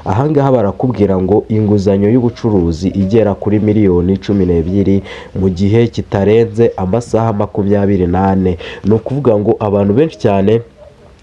Ahangaha barakubwira ngo inguzanyo y'ubucuruzi igera kuri miliyoni 12 mu gihe kitarenze amasaha 24. Ni ukuvuga ngo abantu benshi cyane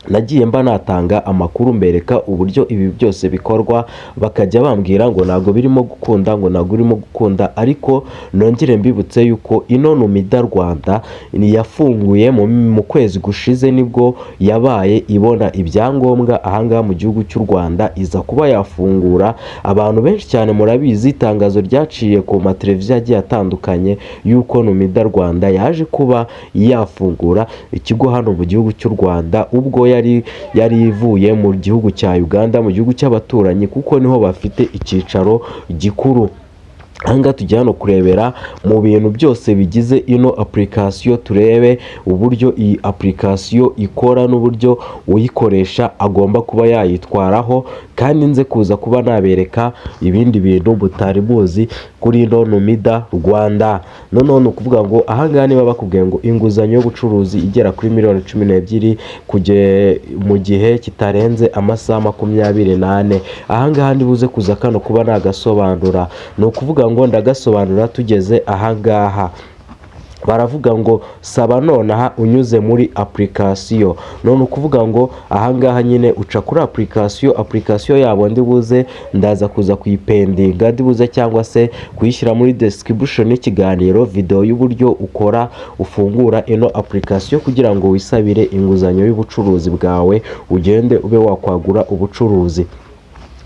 nagiye mba natanga amakuru, mbereka uburyo ibi byose bikorwa, bakajya bambwira ngo ntabwo birimo gukunda, ngo ntabwo urimo gukunda. Ariko nongere mbibutse yuko ino Numida Rwanda yafunguye mu kwezi gushize, nibwo yabaye ibona ibyangombwa ahangaha mu gihugu cy'u Rwanda, iza kuba yafungura. Abantu benshi cyane murabizi, itangazo ryaciye ku mateleviziyo agiye atandukanye yuko Numida Rwanda yaje kuba yafungura ikigo hano mu gihugu cy'u Rwanda, ubwo yari ivuye mu gihugu cya Uganda, mu gihugu cy'abaturanyi, kuko niho bafite icyicaro gikuru. Ahangaha tujya hano kurebera mu bintu byose bigize ino application, turebe uburyo iyi application ikora n'uburyo uyikoresha agomba kuba yayitwaraho, kandi nze kuza kuba nabereka ibindi bintu mutari muzi kuri ino Numida Rwanda. Noneho ni ukuvuga ngo ahangaha niba bakubwiye ngo inguzanyo y'ubucuruzi igera kuri miliyoni 12 mu gihe kitarenze amasaha 24, ahangaha ndibuze kuza kano kuba nagasobanura. Ni ukuvuga ngo ndagasobanura tugeze ahangaha. Baravuga ngo saba nonaha unyuze muri application. None ukuvuga ngo ahangaha nyine uca kuri application. Application yabo ndibuze, ndaza kuza kuyipendinga, ndibuze cyangwa se kuyishyira muri description y'ikiganiro, video y'uburyo ukora ufungura ino application kugira ngo wisabire inguzanyo y'ubucuruzi bwawe, ugende ube wakwagura ubucuruzi.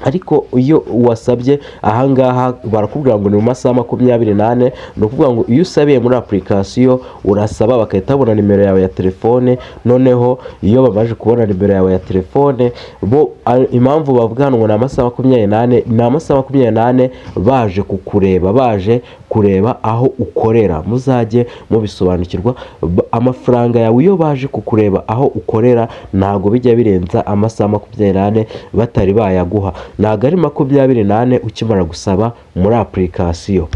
Ariko iyo wasabye ahangaha, barakubwira ngo ni mu masaha 24. Ni ukuvuga ngo iyo usabiye muri application, urasaba bagahita babona nimero yawe ya telefone. Noneho iyo bamaze kubona nimero yawe ya telefone bo, impamvu bavuga hano ngo ni amasaha 24, ni amasaha 24 baje kukureba, baje kureba aho ukorera. Muzajye mubisobanukirwa. Amafaranga yawe iyo baje kukureba aho ukorera, ntabwo bijya birenza amasaha 24 batari bayaguha. Ntabwo ari 24 ukimara gusaba muri application.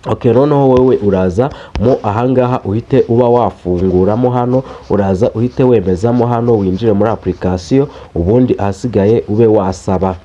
Ok, noneho wowe uraza mo ahangaha, uhite uba wafunguramo hano, uraza uhite wemezamo hano, winjire muri application, ubundi ahasigaye ube wasaba.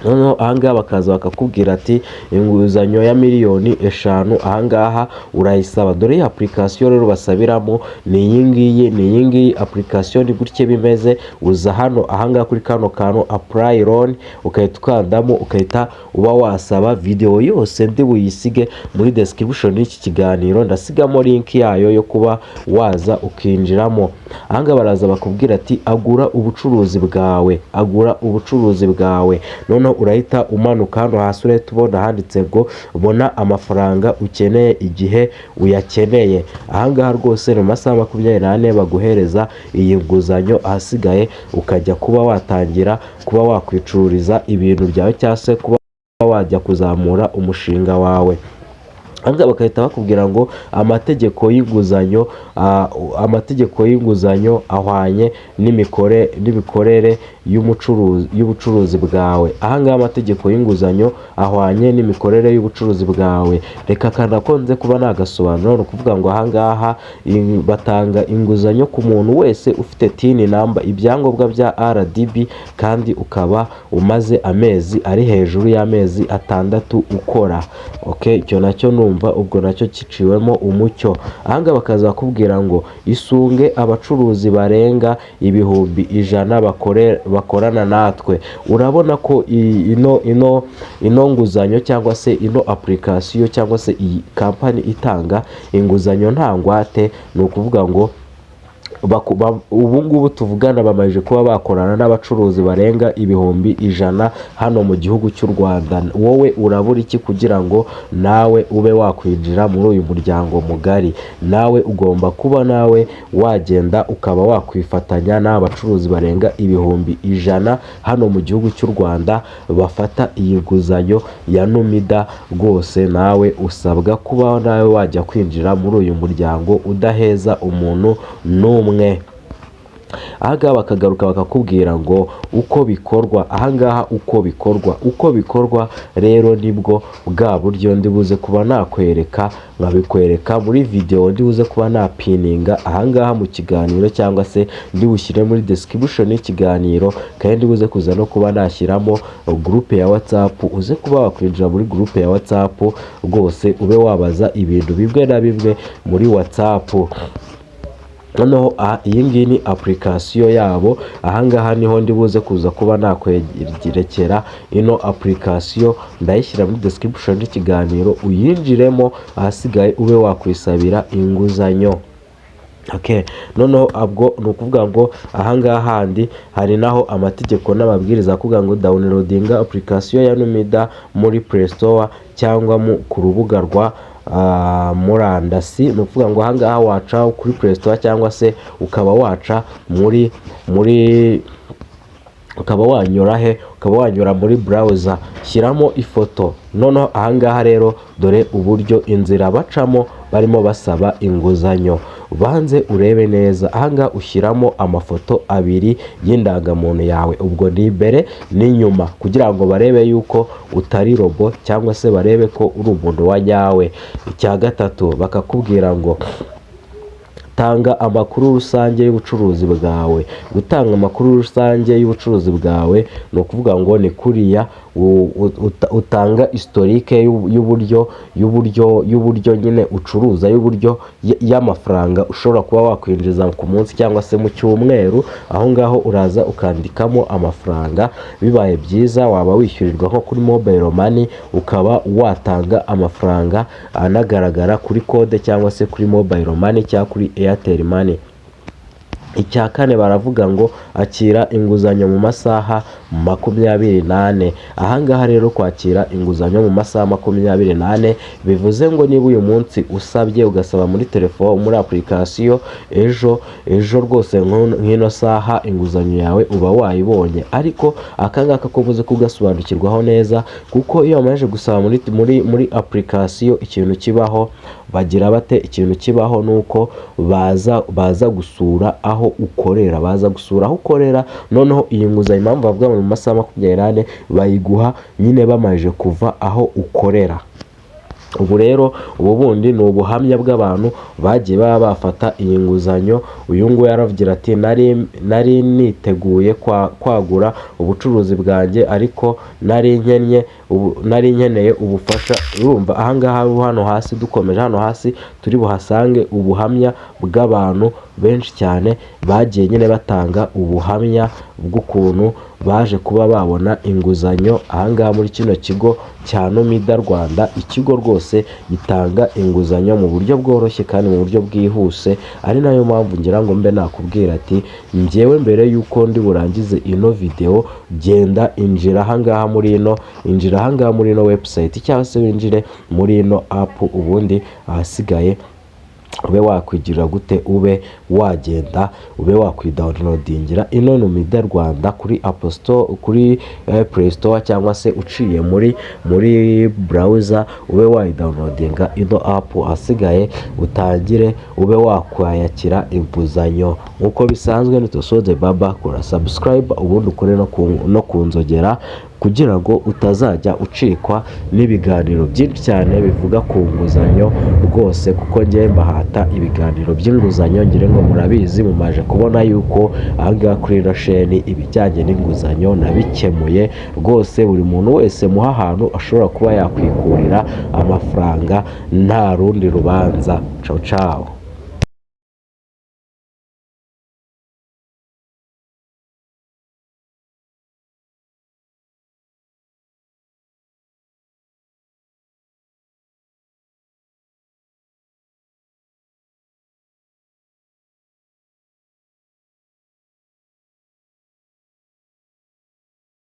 Noneho ahangaha bakaza bakakubwira ati inguzanyo ya miliyoni 5, ahangaha urayisaba. Dore iyi application rero basabiramo ni iyi ngiyi, ni iyi ngiyi application, ni gutya bimeze. Uza hano ahangaha kuri kano kantu "apply loan", ugahita ukandamo, ugahita uba wasaba. Video yose ndi buyisige muri description y'iki kiganiro, ndasigamo link yayo yo kuba waza ukinjiramo. Ahangaha baraza bakubwira ati agura ubucuruzi bwawe, agura ubucuruzi bwawe. Noneho urahita umanuka hano hasi, urahita ubona handitse ngo bona amafaranga ukeneye igihe uyakeneye. Ahangaha rwose mu masaha 24 baguhereza iyi nguzanyo, ahasigaye ukajya kuba watangira kuba wakwicururiza ibintu byawe cyangwa se kuba wajya kuzamura umushinga wawe. Ahangaha bagahita bakubwira ngo amategeko y'inguzanyo, amategeko y'inguzanyo ahwanye n'imikorere y'ubucuruzi bwawe. Ahangaha amategeko y'inguzanyo ahwanye n'imikorere y'ubucuruzi bwawe. Reka kanakunze kuba nagasobanura. Ni ukuvuga ngo ahangaha batanga inguzanyo ku muntu wese ufite TIN number, ibyangombwa bya RDB, kandi ukaba umaze amezi ari hejuru y'amezi 6 ukora. Okay, icyo nacyo numva ubwo nacyo giciwemo umucyo. Ahangaha bakaza bakubwira ngo isunge abacuruzi barenga 100,000 bakorana natwe. Urabona ko ino nguzanyo cyangwa se ino application cyangwa se iyi kampani itanga inguzanyo nta ngwate, ni ukuvuga ngo ubu ngubu tuvugana bamaze kuba bakorana n'abacuruzi barenga 100,000 hano mu gihugu cy'u Rwanda. Wowe urabura iki kugira ngo nawe ube wakwinjira muri uyu muryango mugari? Nawe ugomba kuba nawe wagenda ukaba wakwifatanya n'aba bacuruzi barenga 100,000 hano mu gihugu cy'u Rwanda bafata iyi nguzanyo ya Numida. Rwose nawe usabwa kuba nawe wajya kwinjira muri uyu muryango udaheza umuntu n'umwe. Ahangaha bakagaruka bakakubwira ngo uko bikorwa. Ahangaha uko bikorwa rero nibwo bwa buryo ndi buze kuba nakwereka, nkabikwereka muri video ndi buze kuba napininga ahangaha mu kiganiro, cyangwa se ndi bushyire muri description y'ikiganiro. Kandi ndi buze kuza no kuba nashyiramo groupe ya WhatsApp, uze kuba wakwinjira muri groupe ya WhatsApp rwose, ube wabaza ibintu bimwe na bimwe muri WhatsApp. Noneho iyi ngiyi ni application yabo. Ahangaha niho ndi buze kuza kuba nakwerekera ino application, ndayishyira muri description y'ikiganiro, uyinjiremo, ahasigaye ube wakwisabira inguzanyo. Okay. Noneho ubwo ni ukuvuga ngo ahangaha handi hari naho amategeko n'amabwiriza akuvuga ngo downloadinga application ya Numida muri Play Store cyangwa ku rubuga rwa murandasi. Ni ukuvuga ngo ahangaha waca kuri Play Store, cyangwa se ukaba waca muri ukaba wanyura he? Ukaba wanyura muri browser, shyiramo ifoto. Noneho ahangaha rero dore uburyo inzira bacamo barimo basaba inguzanyo. Banze urebe neza. Ahangaha ushyiramo amafoto abiri y'indangamuntu yawe, ubwo ni imbere n'inyuma, kugira ngo barebe yuko utari robot, cyangwa se barebe ko uri umuntu wa nyawe. Icya gatatu bakakubwira ngo tanga amakuru rusange y'ubucuruzi bwawe. Gutanga amakuru rusange y'ubucuruzi bwawe ni ukuvuga ngo ni kuriya utanga historique y'uburyo nyine ucuruza, y'uburyo y'amafaranga ushobora kuba wakwinjiza ku munsi cyangwa se mu cyumweru. Aho ngaho uraza ukandikamo amafaranga. Bibaye byiza waba wishyurirwa nko kuri mobile money, ukaba watanga amafaranga anagaragara kuri kode, cyangwa se kuri mobile money, cyangwa kuri Airtel Money. Icya kane baravuga ngo akira inguzanyo mu masaha 24. Ahangaha rero kwakira inguzanyo mu masaha 24 bivuze ngo niba uyu munsi usabye, ugasaba muri telefone, muri application, ejo rwose nk'ino saha inguzanyo yawe uba wayibonye. Ariko aka ngaka ko buze kugasobanukirwaho neza, kuko iyo wamaze gusaba muri application, ikintu kibaho, bagira bate? Ikintu kibaho ni uko baza gusura aho ukorera, baza gusura aho ukorera. Noneho iyi nguzanyo, impamvu bavuga ngo mu masaha 24, bayiguha nyine bamaze kuva aho ukorera. Ubu rero ubu bundi ni ubuhamya bw'abantu bagiye baba bafata iyi nguzanyo. Uyu nguyu yaravugira ati: Nari niteguye kwagura ubucuruzi bwanjye, ariko nari nkennye, nari nkeneye ubufasha." Urumva ahangaha hano hasi, dukomeje hano hasi turi buhasange ubuhamya bw'abantu benshi cyane bagiye nyine batanga ubuhamya bw'ukuntu baje kuba babona inguzanyo ahangaha muri kino kigo cya Numida Rwanda, ikigo rwose gitanga inguzanyo mu buryo bworoshye kandi mu buryo bwihuse. Ari nayo mpamvu ngira ngo mbe nakubwira ati njyewe mbere y'uko ndi burangize ino video, genda injira ahangaha muri ino, injira ahangaha muri ino website, cyangwa se winjire muri ino app, ubundi ahasigaye ube wakwigira gute? Ube wagenda ube wakwidownloadingira ino Numida Rwanda kuri App Store, kuri Play Store, cyangwa se uciye muri browser ube wayidownloadinga ino app, ahasigaye utangire ube wakwayakira inguzanyo nk'uko bisanzwe. Nitosode baba, kora subscribe, ubundi ukore no ku nzogera kugira ngo utazajya ucikwa n'ibiganiro byinshi cyane bivuga ku nguzanyo rwose, kuko njyewe mbahata ibiganiro by'inguzanyo. Ngira ngo murabizi, mumaje kubona yuko ahangaha kuri ino sheni ibijyanye n'inguzanyo nabikemuye rwose. Buri muntu wese muha ahantu ashobora kuba yakwikurira amafaranga nta rundi rubanza. Cawu cawu.